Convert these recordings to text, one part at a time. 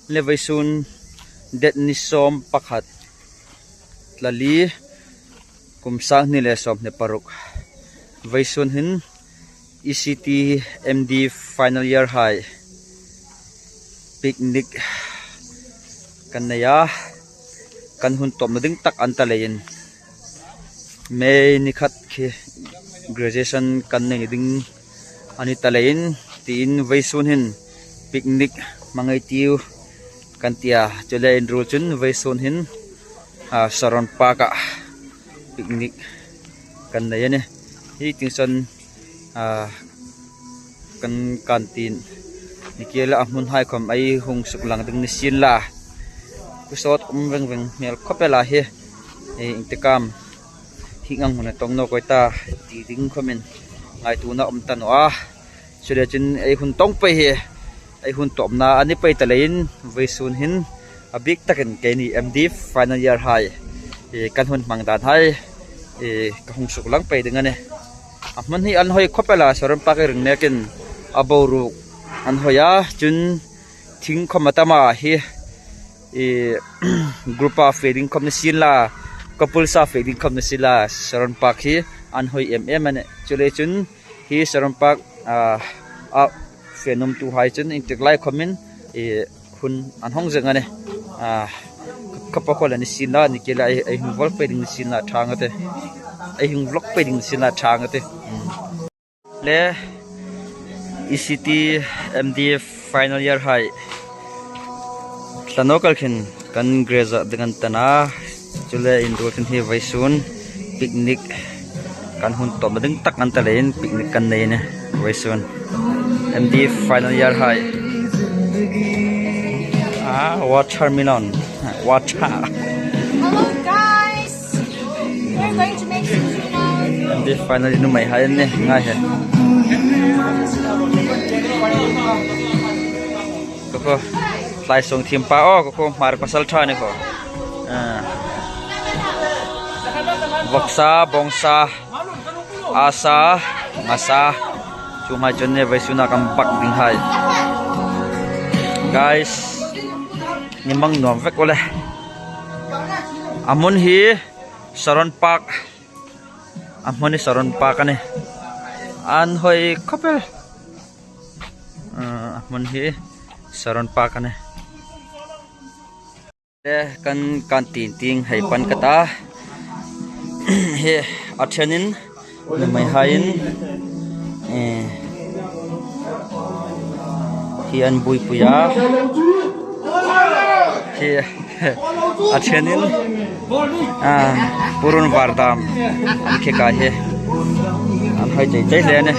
Le veisun det ni sawm pakhat tlali kum sanghnih leh sawmhnih paruk veisun hin ECT MD final year hai picnic kan nei a kan hun tawpna ding tak an ta leiin May ni khat khi graduation kan nei ding a ni ta leiin tiin veisun hin picnic hmangei tiu kan ti a chulai inrul chun veisun hin ah saron park ah picnic kan nei a ni hi ting sawn ah kan canteen nikel a hmun hai khawm ei hung suk lang ding ni sin la kusawt awm veng veng hmel khawp e la hi hei engtikam hi ngang hun a tawng nawk awih ta tih ding khawmin ngaituna awm ta nawh a chuleh chuan ei hun tawng pawh hi ei hun tawpna a ni pawi ta leiin veisun hin a bik takin keini M_D final year hai ih kan hun hmang dan hai ih ka hung suk lang pawi ding a ni a hmun hi an hawi khawp ela saron park a ring mek in a boruak an hawi a chun thing khawm a tam a hi. Ih group a feh ding khawp na sin la couple sa feh ding khawp na si la saron park hi an hawi em em a ni chulei chun hi saron park ah a fenawm tu hai chun engtik lai khawm in ih hun an hawng zeng a ni ah khawpa khaw la ni sin la ni kela ei hung vlog pei ding ni sin la tha nga te ei hung vlog pei ding ni sin la tha nga te. Le ECT MD final year hai tlano kal khin kan graduate ding an tan a chule in rul khin hi vaisun picnic kan hun tawp na ding tak an ta leiin picnic kan nei a ni vaisun MD final year hai ah watermelon water Hello guys! We're going to make sushi now. MD final nu mai hai an ni ngai he ka kho tlai sung thim pa aw ka kho hmar pasal tha ni kho vawksa bawngsa asa ngasa chu hmai chun ne vaisuna kam bak ding hai guys ni mang nuam vek awle a hmun hi saron park a hmun hi saron park a ni an hawi khawp e a hmun hi saron park a ni kan canteen ting hei pan ka ta he a thenin mai haiin hi an buipui a hi a thenin purun var dam an khek ah hi an hawi chei chei hle a ni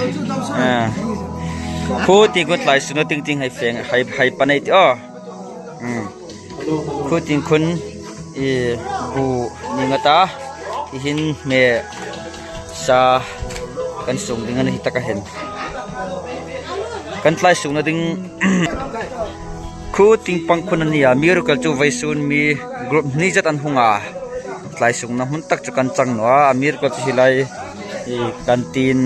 khu ti ku tlai sunu ting ting hei feng hei hei pan ei tih aw khu ting khun ih buh ni ngawt a tihin hmeh sa kan sung ding a ni tak a hen kan tlai sung na ding khu ting pang khun a ni a miracle chu vai sun mi group hnih zet an hung a tlai sung na hmun tak chu kan chang nuah a miracle chu helai ih canteen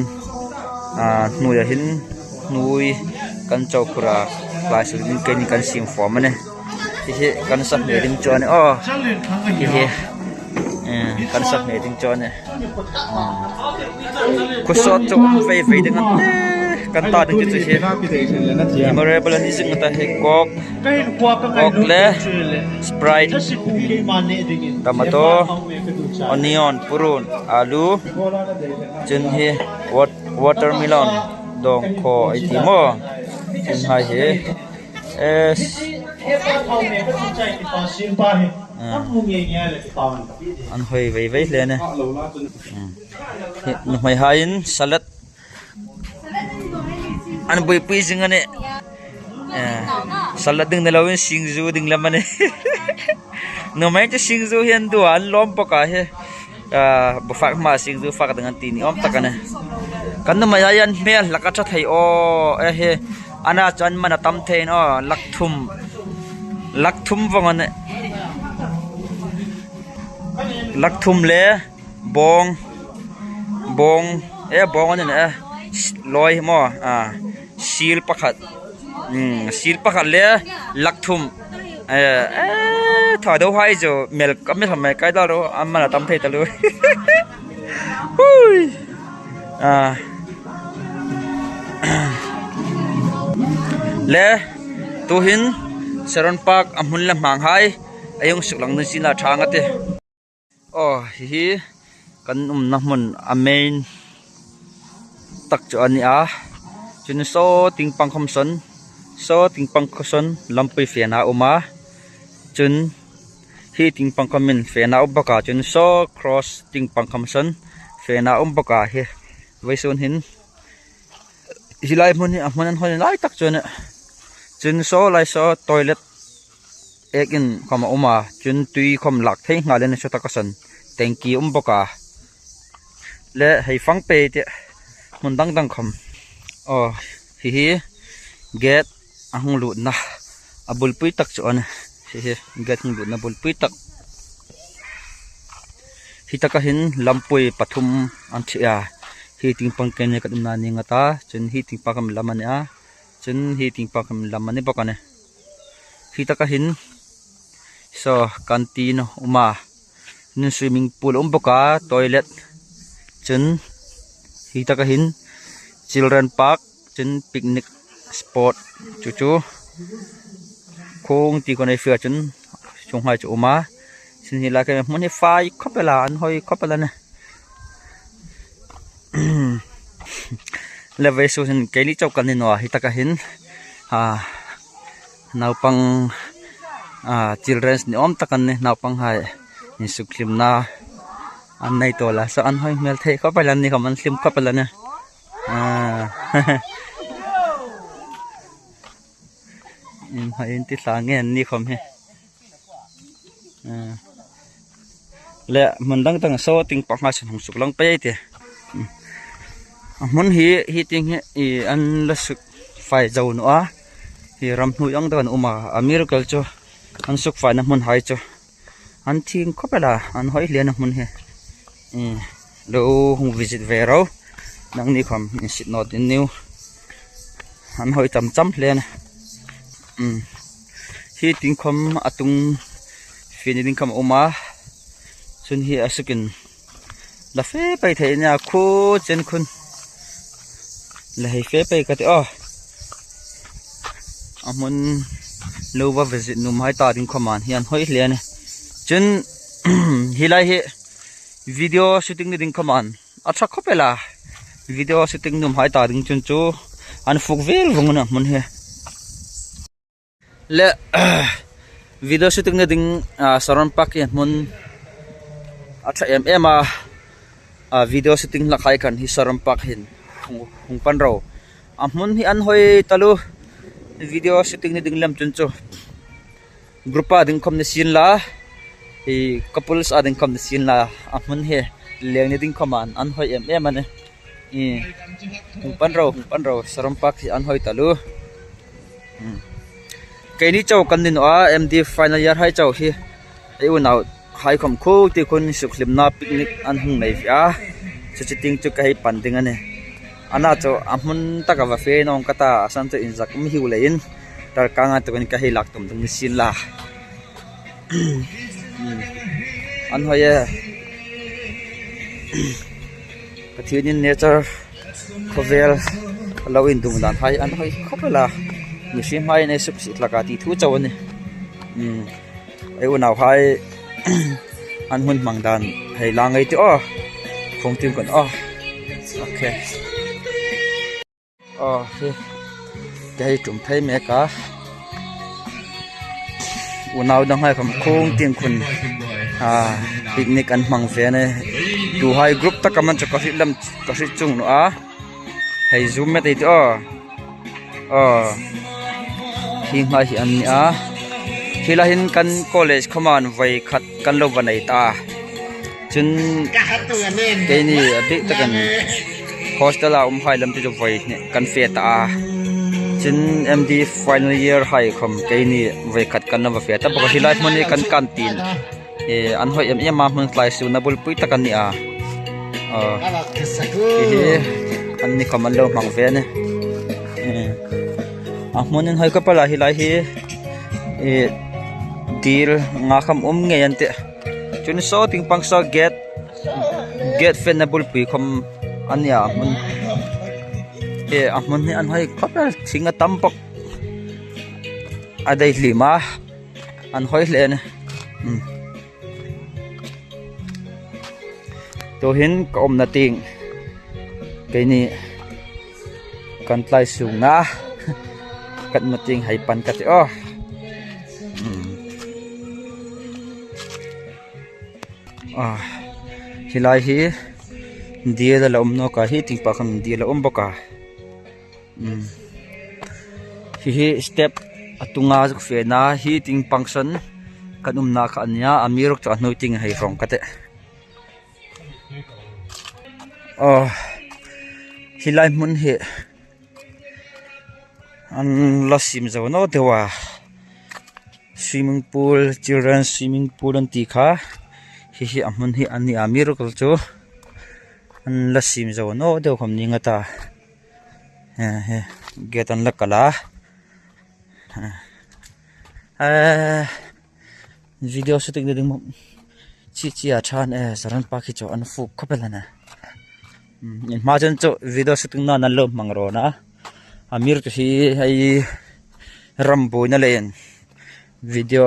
ah hnuaiah hian hnui kan cho khur a tlai sung ding keini kan sim fuam a ni. Hei hi kan sa hmeh ding chuan aw hei hi kan sa hmeh ding chuan khawsawt chu awm vei vei ding ang te kan ta ding te chu hi memorable ani zing ata hei coke coke le sprite tomato onion purun alu chun hi watermelon dawngkhaw a ti maw chun hai hi. An hawi vei vei hle a ni nuhmei haiin salad an buaipui zing a ni salad ding ni lovin singzu ding lam a ni nuhmei chu singzu hi an duh a an lawm bawk a he bufak hmaah singzu fak ding an tih ni awm tak a ni kan nuhmei ah hian hmel hlak a tha thei aw e he. Ana chuan man a tam thei in aw lak thum lak thum vawng an lak thum le bawng bawng e bawng an ni e lawi hi maw ah sil pakhat umm sil pakhat le lak thum. Eh, thọ đâu hay rồi mẹ có mấy thằng mẹ cái đó đâu ăn mà là tâm thầy ta luôn hui à le tu hin Saron Park a hmun la hmang hai ayong suk lang nun sin la tha nga te aw hi hi kan umna hmun a main tak chu a ni a chun saw ting pang khawm sawn saw ting pang khaw sawn lampui fian a awm a chun hi ting pang khawm in fian a awm bawk a chun saw cross ting pang khawm sawn fian a awm bawk a hi veisawn hin helai hmun hi a hmun an hawn lai tak chuan chun saw lai saw toilet. Ek in khawm a awm a chuan tui khawm lak theih nghal in a hre tak a sawn tanky a awm bawk a leh hei fang pe te hmun dang dang khawm aw hei hi gate a hnung luhna a bulpui tak chu a ni hei hi gate hnung luhna bulpui tak hi taka hin lampui pathum an ṭhiah a hi tingpang ken hi kan awm na ni ngawt a chuan hi tingpang hi lam a ni a chuan hi tingpang hi lam a ni bawk a ni. Khi taka hin saw canteen a awm a tin swimming pool a awm bawk a toilet chuan khi taka hin children park chuan picnic spot chu chu khuang tih kawn a hria chuan sangha chu a awm a chuan helai hmun hi fai khawp a la an hawi khawp a la ni le vei saw hian keini chauh kan ni nuah hi taka hin ah naupang ah children's ni awm tak an ni naupang hai insuk hlimna an nei tawh la saw an hawi hmel theih khawp a la ni khawp an hlim khawp a la ni ah in ti hla nge an ni khawm hi. Le hmun dang dang saw ting panga chhan hung suk lang pei te a hmun hi hi ting hi ih an la suk fai zo nuah a hi ram hnuai ang deuh an awm a a miracle chu an suk fai na hmun hai chu an thing khawp a la an hawi hlian a hmun hi ih lo hung visit ve ro nang ni khawm insit nawt in new an hawi cham cham hle a ni umm. Hi tingkhawm a tung fini ding kham a awm a chun hi a sukin la fe phei theih ania khu chen khun la hei fe phei ka ti aw a hmun lo va visit num hai ta ding khawm ah hian hawi hle a ni chun helai hi video shooting ni ding khawm ah a tha khawp e la video shooting num hai ta ding chun chu an fuk vel vung a ni a hmun hi. Le video shooting na ding ah saron park hi a hmun a tha em em a ah video shooting hlak hai khan hi saron park hian hung pan ro a hmun hi an hawi ta lu video shooting na ding lam chun chu group a ding khawm ni sin la ih couples a ding khawm ni sin la a hmun hi leng ni ding khawm ah an hawi em em a ni ih hung pan ro hung pan ro saron park hi an hawi ta lu. Keini chaw kan ni nawh a M_D final year hai chaw hi hei unau hai khawm khup tih khun sukhlimna picnic an hung nei ve a chu chi ting chu ka hei pan ding a ni ana chu a hmun taka va fe in a awm ka ta a sam chu inzak awm hiu leh in tarkang a tukin ka hei lak tum ding sin la an hawi e Pathianin nature khawvel a lo indum dan hai an hawi khawp a la mihring hmaiin ei sup sih tlakah tih thu chauh a ni umm hei unau hai an hun hmang dan hei la ngei teh aw phung tim kan aw okay. Aw hi te hei tum phei mek a unau dang hai khawm khung tin khun ah picnic an hmang ve a ni tu hai group tak a man chu ka hrilh lam ka hrilh chung nuah a hei zoom mai thei te aw aw hi nghai hi an nia khilai hian kan college khawman vawi khat kan lo va nei ta. Chun keini a bik takin hostel ah awm hai lam te chu vawi hnih kan fe ta a chun M_D final year hai khawm keini vawi khat kan la va fe ta bawk a helai hmun hi kan canteen ih an hawi em em a hmun tlai suhna bulpui tak a ni a aw hei hi an ni khawm an lo hmang ve a ni a hmun in hawi khawp a lah helai hi ih. Dil nga kham awm ngei an tih chuan saw ting pang saw gate gate fan na bulpui khawm a nia a hmun he a hmun hi an hawi khawp a thing a tam bawk a daihlim a an hawi hle a ni umm tuahin ka awmna ting keini. Kan tlai sung a kan meeting hei pan ka ti aw ah helai hi dil a la awm nawk a hi ting pah khan dil a awm bawk a umm hei hi step a tunga zuk fen a hi ting function kan awmna kha a nia a mi rawk chu a hnuai ting hei hrawng ka teh. Aw helai hmun hi an la sim zo no deuh a swimming pool children swimming pool an tih kha hei hi a hmun hi a ni a miracle chu an la sim zo no deuh khawp ni ngata he gate an la kalh a eee. Video shooting na ding chi chi a than e saran park hi chu an fuk khawp a lana in hma chuan chu video shooting nan an lo hmang rawn a a mir te hi hei ram buaina leh in video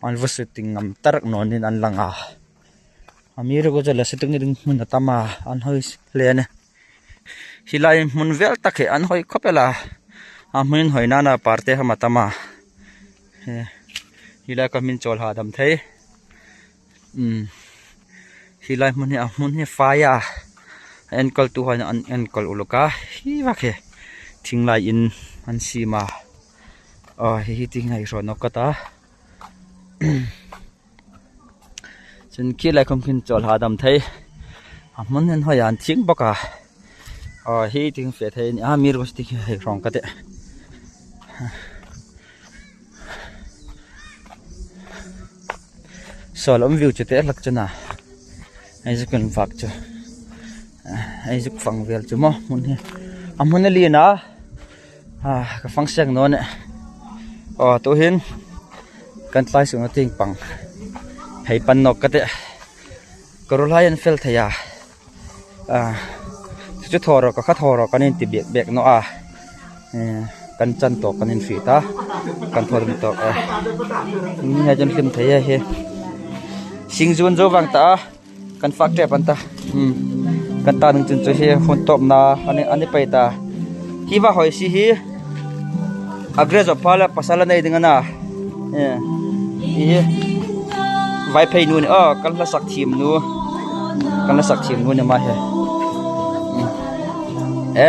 an va shooting ngam tak nawn in an lang a a mir pawh chu la shooting na ding hmun a tam a an hawi hle a ni helai hmun vel tak hi an hawi khawp e la a hmun hawi nana parte ham a tam a. Helai ka hmin chawl hahdam thei umm helai hmun hi a hmun hi fai a a enkawl tu hian an enkawl uluk a hi vak hi thinglai in an sim a aw hei hi thing a ihrawn awk kata chuan khilai khawm khin chawl hahdam thei a hmun hian hawi an thing bawk a aw hi thing fiah thei a ni a mi rawng te hi hei hrawng ka teh. Saw lam view chu te hlak chu na hei chu kan vak chu hei chu fang vel chu maw hmun hi a hmun a lian a ah ka fang siak dawn e aw tuhin kan tlai sung a ting pang hei pan nawk ka teh kawr lai an fel thei a ah chu chu thaw rawh ka kha thaw rawh kan inti bek bek nawh a eh kan chan tawh kan inhrih ta kan thaw dun tawh e hei chuan hlim thei e hei hring zun zo vang ta a kan fak tep an ta umm kan tan ang chun chu hei hun tawp na ani pai ta hi va hawi si hi a grace of phala pasal a nei ding ana eh hi vai phei nu ani aw kan hla sak thim nu kan hla sak thim nu ni mai hei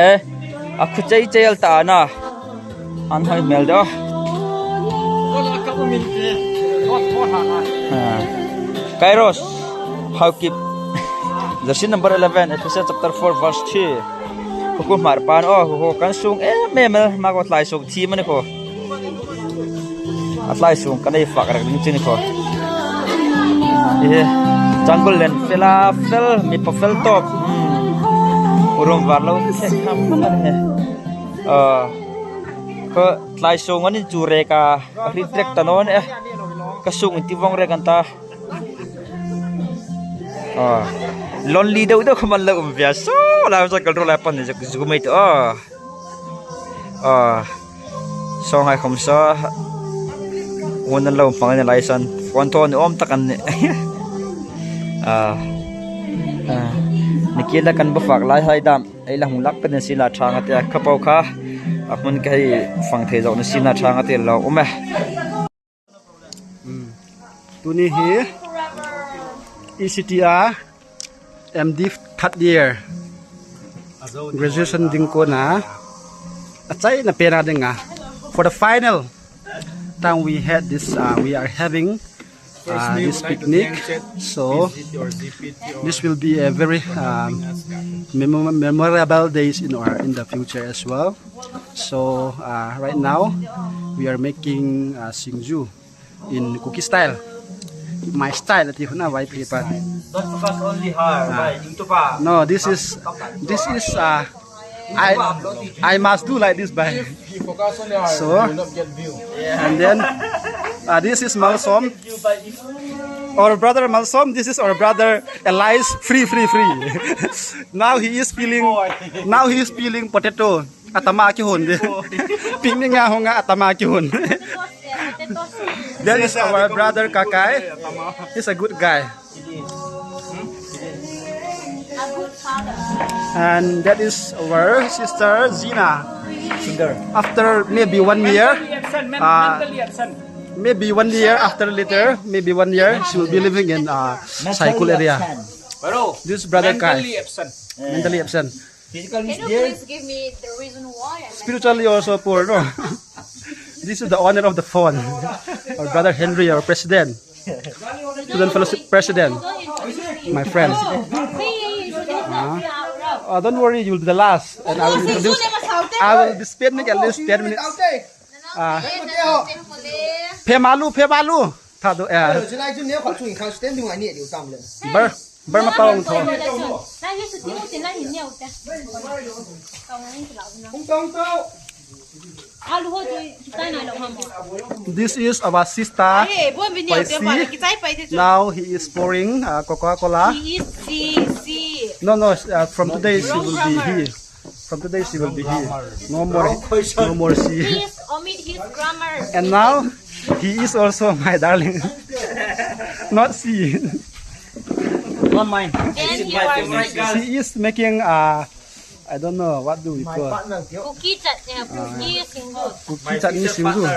eh a khu chei chei al ta na an hawi hmel deuh a kairos haukip jersey number 11 Ephesians chapter 4 verse 3 Khuku hmar pan aw hu kan sung em em a ma ko tlai sung thim ani khaw a tlai sung kan ei fak rek ding chu ni khaw ehe jungle len fela fel mipa fel tawp umm rawng var lo thek tham ani he ah khaw tlai sung an in chu rek a ka hrit rek ta nawn e ka sung in ti vawng rek an ta. Lonely deuh deuh kha man lo awm ve a saw lai chuan kal rawh lai pan zuk zuk mai tawh aw aw saw ngaihawm saw hun an lo hmang a ni lai sawn phone thawn ni awm tak an ni ah nikila kan va fak lai hai dam ei la hmu lak te ni sila tha nga tia khapo kha a hmun ka hei fang thei zawk ni sina tha nga te lo awm e. Tuni hi ECTR MD third year graduation ding ko na a chai na pena ding a for the final time we had this uh, we are having uh, this picnic so this will be a very um, memorable days in our in the future as well So uh, right now we are making uh, singju in cookie style. My style at huna white paper. Don't focus only her, uh, YouTube. No, this is this is uh, I I must do like this by. If you focus only her, So you will not get view. and then Uh, this is Malsom. Our brother Malsom, this is our brother Elias. Free, free, free. now he is peeling. Now he is peeling potato. Atama ki hun. Picnic nga honga atama ki hun. That is our brother Kakai. He's a good guy. And that is our sister Zina. After maybe one year, uh, maybe one year after later, maybe one year, she will be living in uh, Saikul area. This brother Kai, mentally absent. Can you please give me the reason why I'm Spiritually also poor, no? This is the owner of the phone, our brother Henry, our president, student fellowship president, my friend. Don't worry, you'll be the last, and I will introduce. I will be spending at least 10 minutes. Phemalu, phemalu. Thado eh. Bar bar ma paong tho. This is our sister. Paisi. Now he is pouring Coca-Cola. No, no. From today she will be here. From today she will be here. No more, no more she. Please omit his grammar. And now he is also my darling. Not she. Don't mind. Then you are She is making I don't know what do we call cookie chutney, cookie singju. cookie chutney singju.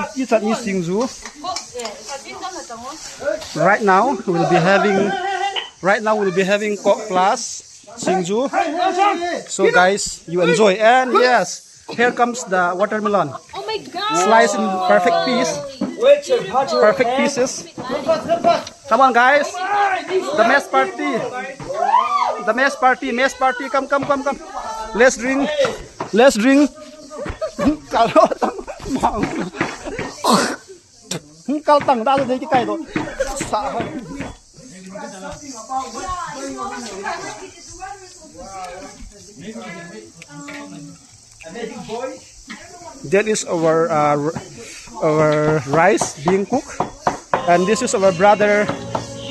Cookie chutney singju. Right now we'll be having Coke plus singju. So guys, you enjoy. And yes, here comes the watermelon. Oh my god. Slice in perfect piece. Perfect pieces. Come on guys. The mess party. The mess party, mess party. Come, come, come, come. Let's drink. Let's drink. That is our rice being cooked, and this is our brother.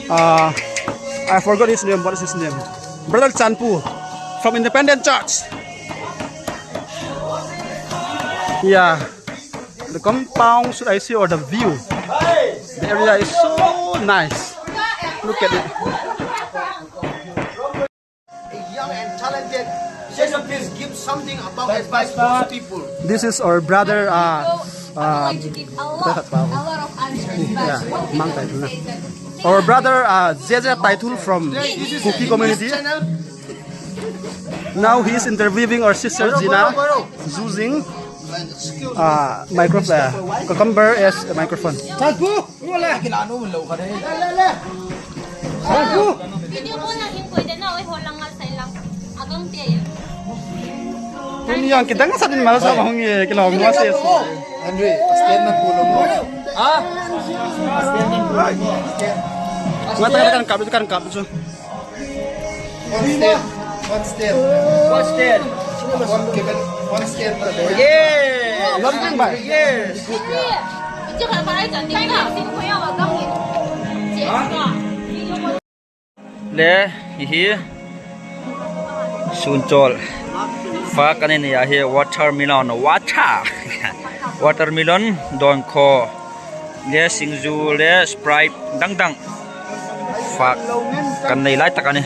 I forgot his name. What is his name? Brother Chanpu from Independent Church. Yeah, the compound, should I say, or the view. The area is so nice. Look at it. A young and talented. Please give something about advice to people. This is our brother. I would like to give a lot of answers, but Yeah, what Mang people Taitul na. say that Our brother Jeje Taitul from Kuki community. Now he is interviewing our sister Gina using microphone, cucumber as a microphone. Video ko lang yung pwede na, oy, holang nga sa ilang agang tiya. Ini yang kita nggak sadin malas sama hongi, kita hong masih. Henry, stand na pulo mo. Nggak tahu kan kabel kan kabel tu. One step. One step. One step. One given. One step. Yeah. London bay. Yes. Hindi ka pa ay tanting na. Sino ko yung agang Le hi sun chol. Fa kanin ya hi watermelon water. Watermelon don kho. Le singju le Sprite dang dang. Fa kan nei lai takani.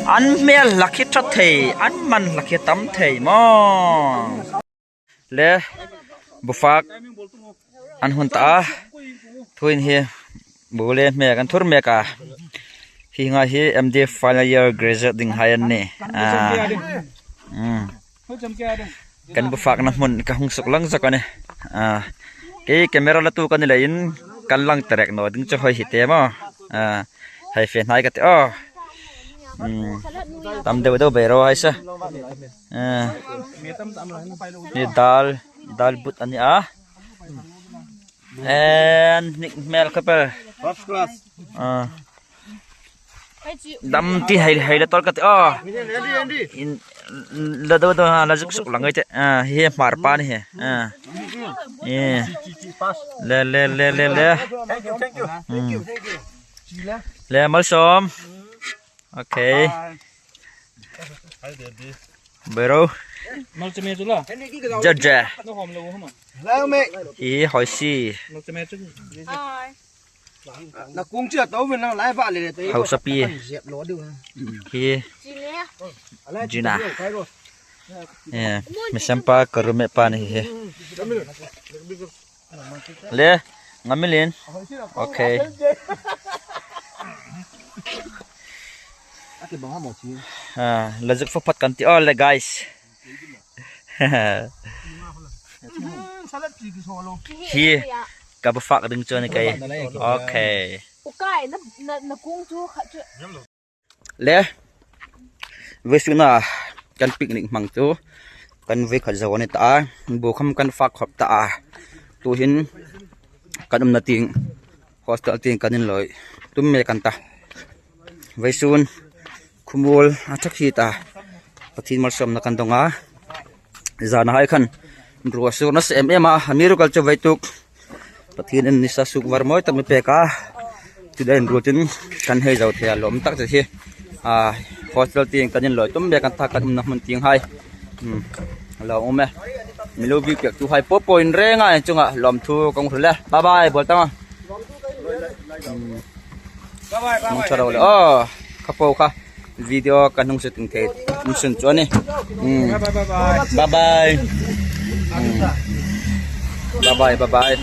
An mel lakhi tha thei, an man lakhi tam thei mo. Le bufak an hun ta thuin hi bule me kan thur me ka. Hi nga hi MD final year graduate ding hayan ni. Kan bufak na mun ka hung suk lang zakane. Ke camera la tu kan lain kan lang trek no ding cho hoi hi te mo. Hai fe nai ka te o. Tam deu deu bero hai sa. Ni dal dal but ani a. And nick mel kapel. First class. Dam ti hei hei la tawr ka ti aw. In la do do ha la zuk suk lang te. A hi he hmar pa ni he. A. E. Le le le le le. Thank you, thank you. Thank you, thank you. Le malsawm. Okay. Bero. Judge. Hi hoi si. Hausa pi hi Gina misempa karume pa ni hi le ngamilin okay lazik fa phat kan ti all le guys Hi ka ba fak ding chuan kei. Okay. Le Vesuna kan picnic hmang chu kan vui khat zo ani ta a bu kham kan fak khawp ta a tuhin kan awmna ting hostel ting kan inlawih tum mek an ta Vaisun Khumul a tha khi ta Pathian malsawmna kan dawng a zan ah khan ruah sur nasa em em a a mi rukal chu vai tuk Pathian en nisa suk var mawi tak mai pek a chulai in ruah tin kan hei zo thei a lawm tak che hi ah hostel te kan in lawi tum mek an thak kan awmna hmun ting hai umm a lo awm e milo bik piak chu hai pawh pawh in reng a inchungah lawmthu kawng hril e bye bye bawl tang a. Mong tha ro le aw kha po kha video ka hnung shooting thei um sun chu ani um bye bye um bye bye bye bye.